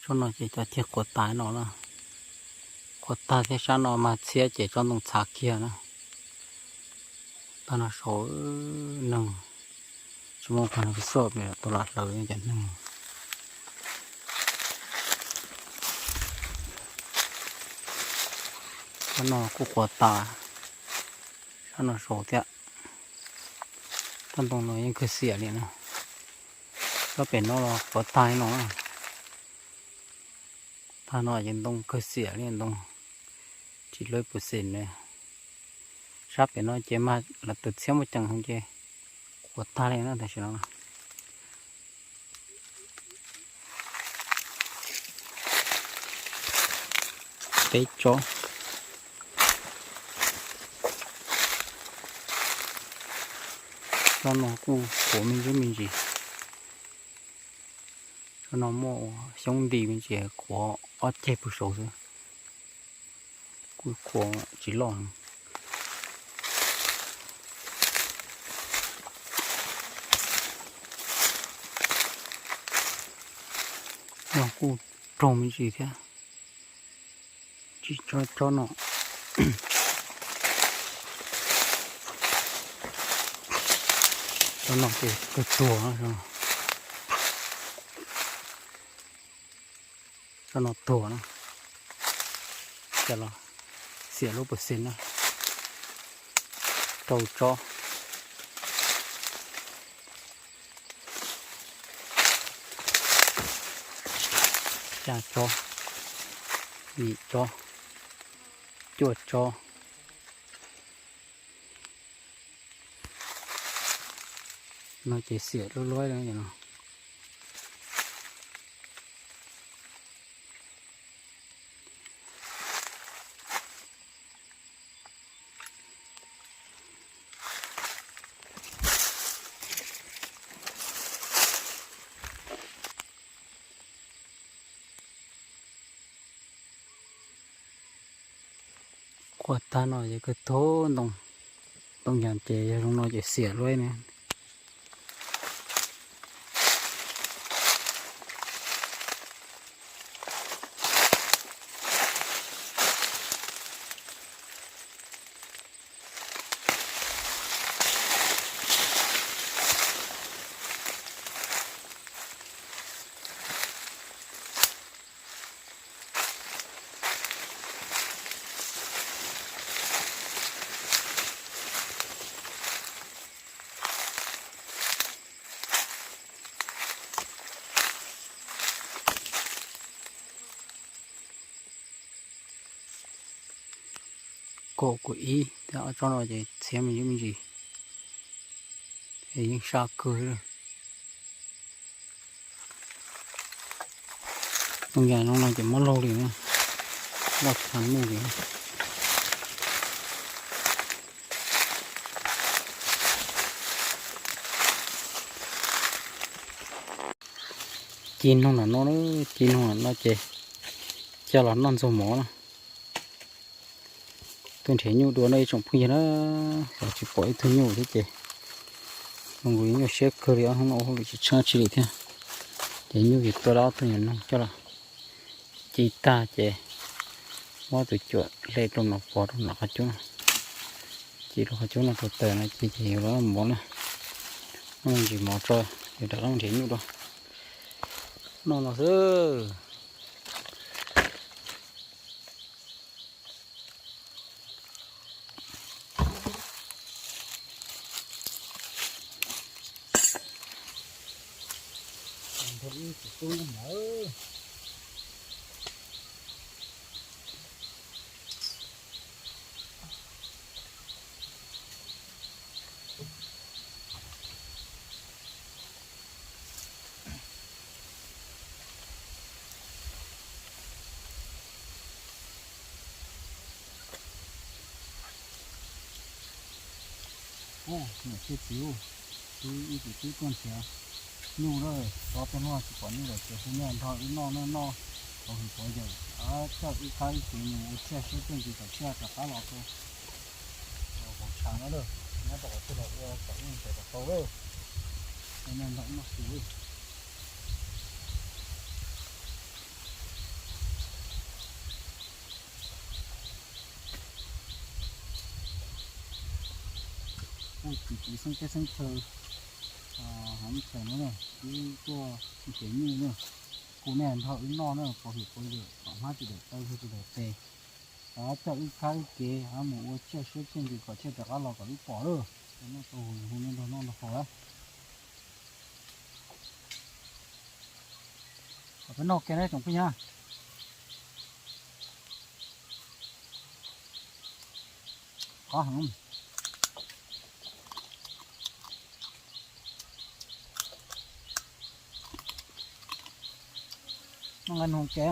Tsob no ces cov tiag qhuav tag no na. Qhuav tag thiab sab no mas txhiab ces tsob ntoo txhav kiag na. Tag no saud neeg tsis muaj pag no xoj tus lam hlawv cov neeg. Sab no kuj qhuav tas, sab no saud thiab. Tsob ntoo no yeej kawg xiam li na. Tsob pem no los qhuav tag no. Tag no ces ntoo kawg xiam li ntoo, tsis luaj pus xim li. Sab pem no ces mas lawv tus txhiab muaj ceem heev ces qhuav tag li na tam sim no. Peb tsob. Tsob no kuj qhuav me ntsis me ntsis. Tsob no muaj xyoob nti me ntsis, qhuav ob ceg pug saud xwb, kuj qhuav tsis loj. No kuj raug me ntsis thiab. Tsis tsob tsob no, tsob no ces kawg tuag. Tsob no tuag na, cas los xiam lub pus xim na. Rau tsob, xya tsob, yim tsob, cuaj tsob. No ces xiam lub luab no. Qhuav tag no ces kawg tuag ntoo, ntoo yas ces yog zoo no ces xiam luab ne. Kaum kuv ib thiab ob tsob no ces txhiab me ntsis me ntsis, es yeej sab kawg li. Ntoo yas no ces muab laug li na, loj tshaj muj li. Ci noog no, ci noog no ces coj los noj ntxuag mov na. Tuaj nrhiav nyuj dua no ib tsoom phooj ywg na, tsis pom ib tug nyuj thiab ces nws nyuaj siab kawg li, ob hnub no ua hauj lwm tsis tshab tsi li thiab. Ces nyuj ces tua ob tug nyuag noog coj los ci tag ces muab tus cuam hle rau no pov rau nram qhov cub no. Ci rau qhov cub no rau taws no ci ces yuav los mov na. Noj me ntsis mov tso, yuav rov qab nrhiav nyuj dua. Noj no xwb. Niam thiab txiv, wb ib tug tub tuaj nrhiav nyuj lawm, txog tej no tsis pom nyuj lawm ces hu nej nrog wb noj noj noj, tau hwm pov yawm, coj wb qab wb kev mus ua tsiaj siab pheej ces tom tsiaj rov qab los rau hauv tshav no lawm, nyob rau qhov twg los ua kom wb nrhiav kom tau lawm. Nej nrog wb noj su. Txiv txiv xeeb teb xeeb chaw, hov tawm no na, wb tuaj nrhiav nyuj na, kuv nej nrog wb noj na, puas hwm puas yawm, kom hmab tsis daim taw tsis daim tes. Coj wb khab wb kev mus ua tsiaj siab tsiaj ntsws kom tsiaj rov qab los kom wb pom lawm. Noj tau hu hu noj nrog noj nrog haus lawm. Kom peb noj kiag na tsoom phooj ywg. Qab heev. Noj nqaij nug ke.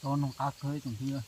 Tau noog qab kawg ib tsoom phooj ywg.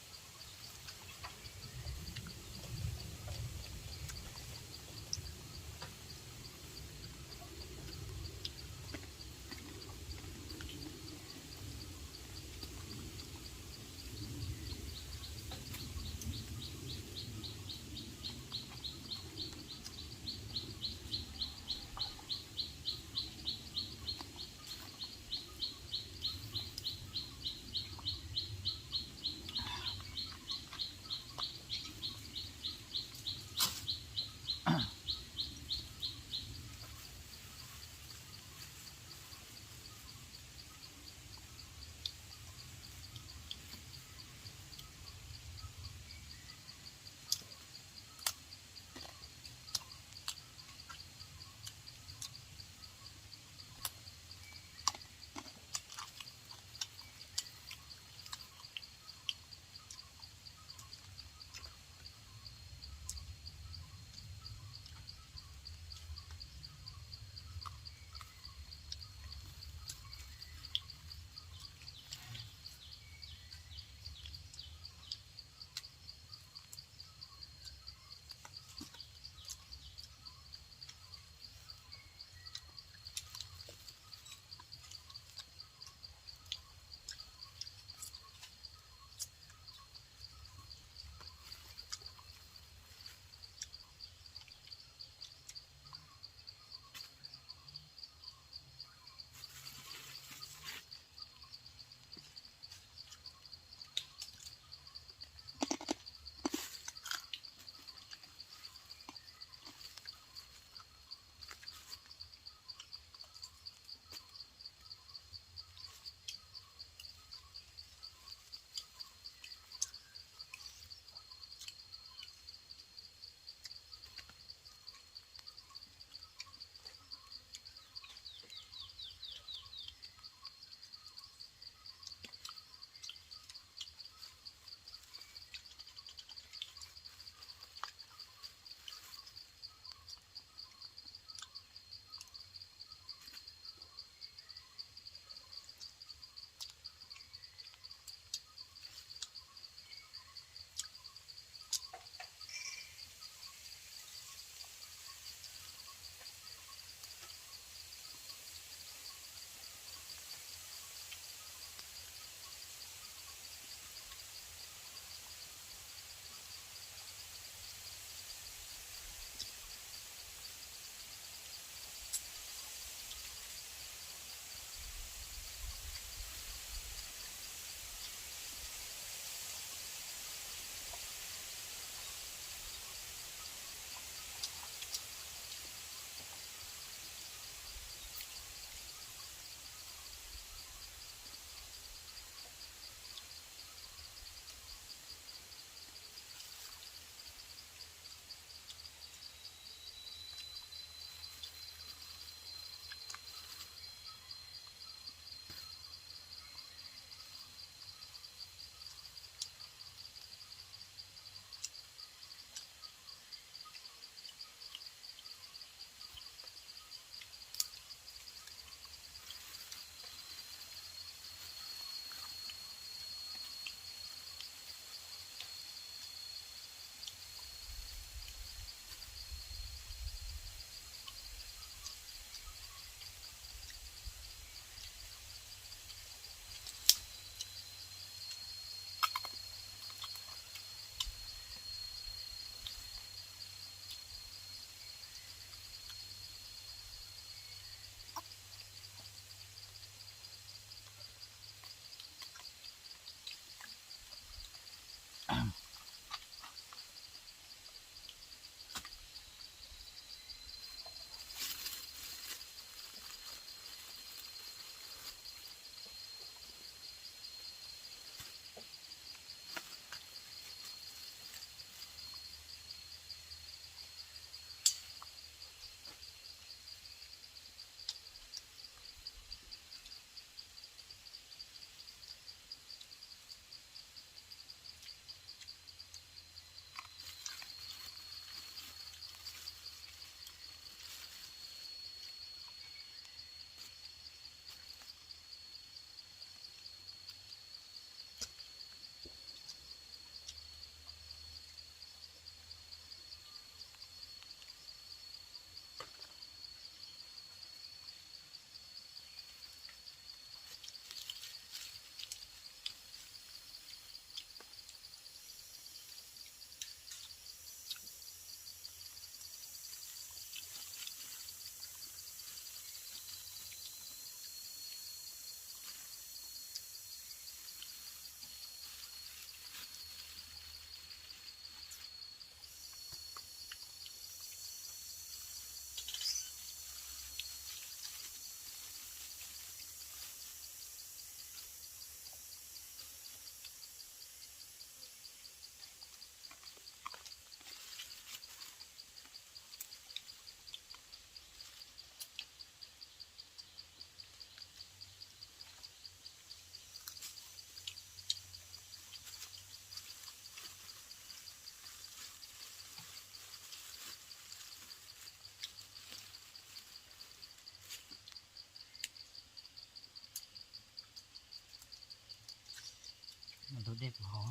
Tus dej puv hov.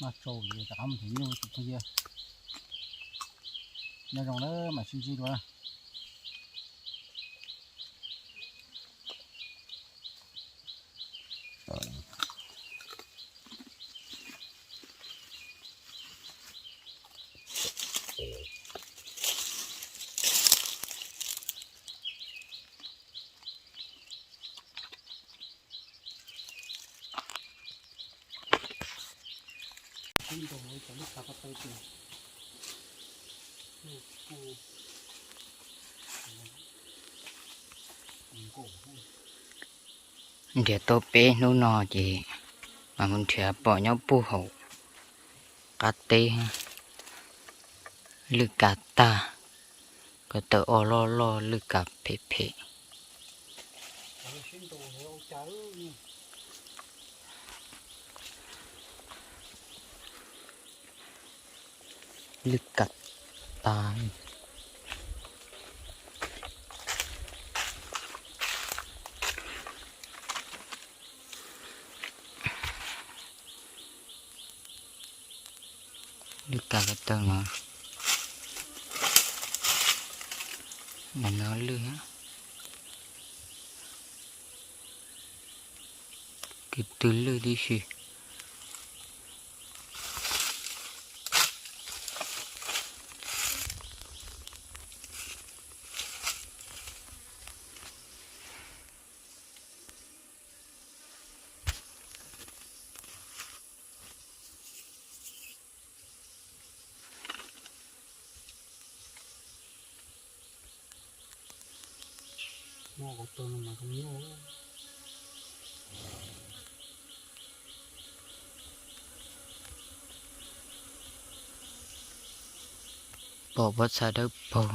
Noj tsau rov qab mus nrhiav nyuj tus phooj ywg. Nyob zoo na, mam sib ntsib dua. Nrhiav tau peb hnub no ces mam mus nrhiav pom nyob puag hauv qab teb. Lwj kav tag, ko taw o loj loj, lwj kav phem phem. Lwj kav tas. Lwj kav ko taw no, no lwj, kwv tw lwj tib si. Pom pob txha dawb paug.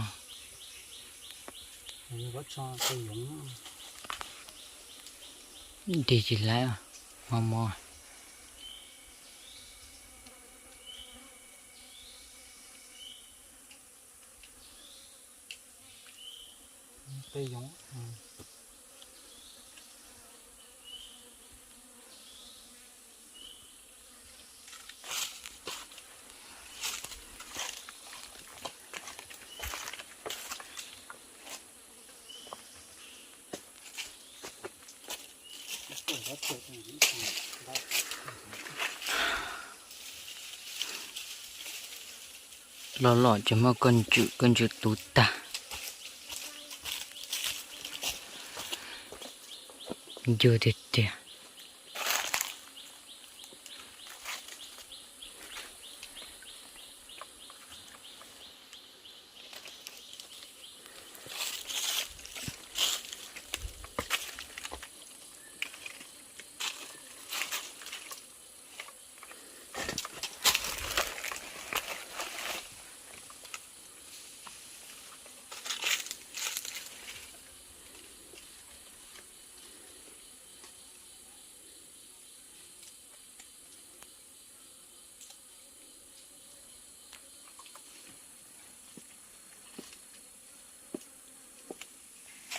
Dig tsis laib, mos mos. Los los tsis muaj koj ntsws, koj ntsws tu tag. Ncw tiag tiag.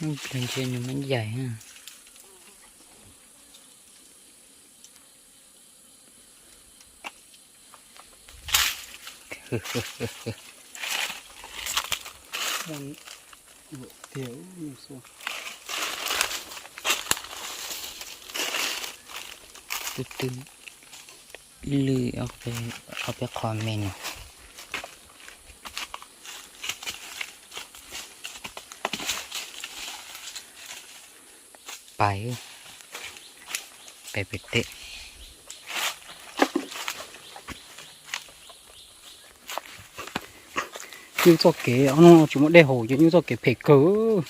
Ntsia nws muab yaim. Twb twb lwj ob peb qho me no. Pais, pais pem teb. Nyuj txoj kev no tsis muaj dej haus ces nyuj txoj kev phem kawg.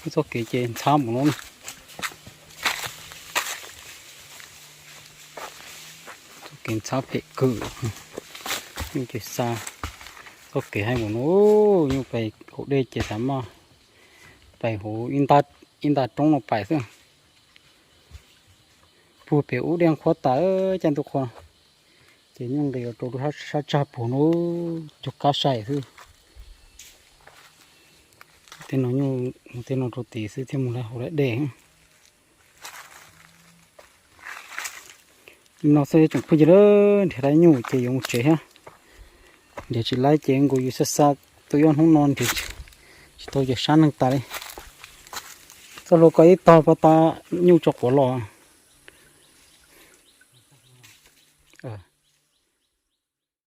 Nyuj txoj kev ces ntxhab mus no. Txoj kev ntxhab phem kawg. Nyuj ces xa txoj kev hais mus no, nyuj pais haus dej ces xav mas pais hauv ib nta roob no pais xwb. Puag pem ub dej qhuav tas, caij ntuj qhuav ces nyuj nqis los rau sab tsag puag no, cog kab sai xwb. Tej no nyuj, tej no rau tid xwb thiaj mus lawv hauv lawv dej. Li no xwb tsoom phooj ywg, nrhiav tau nyuj ces yuav mus tsev thiab. Nrhiav tsis laib ces nkaus yus xa xa, tus yog hnub no nrhiav tsis tau ces sab neeg tas li. Txoj hlua ko ib tog pab tab nyuj tso quav los.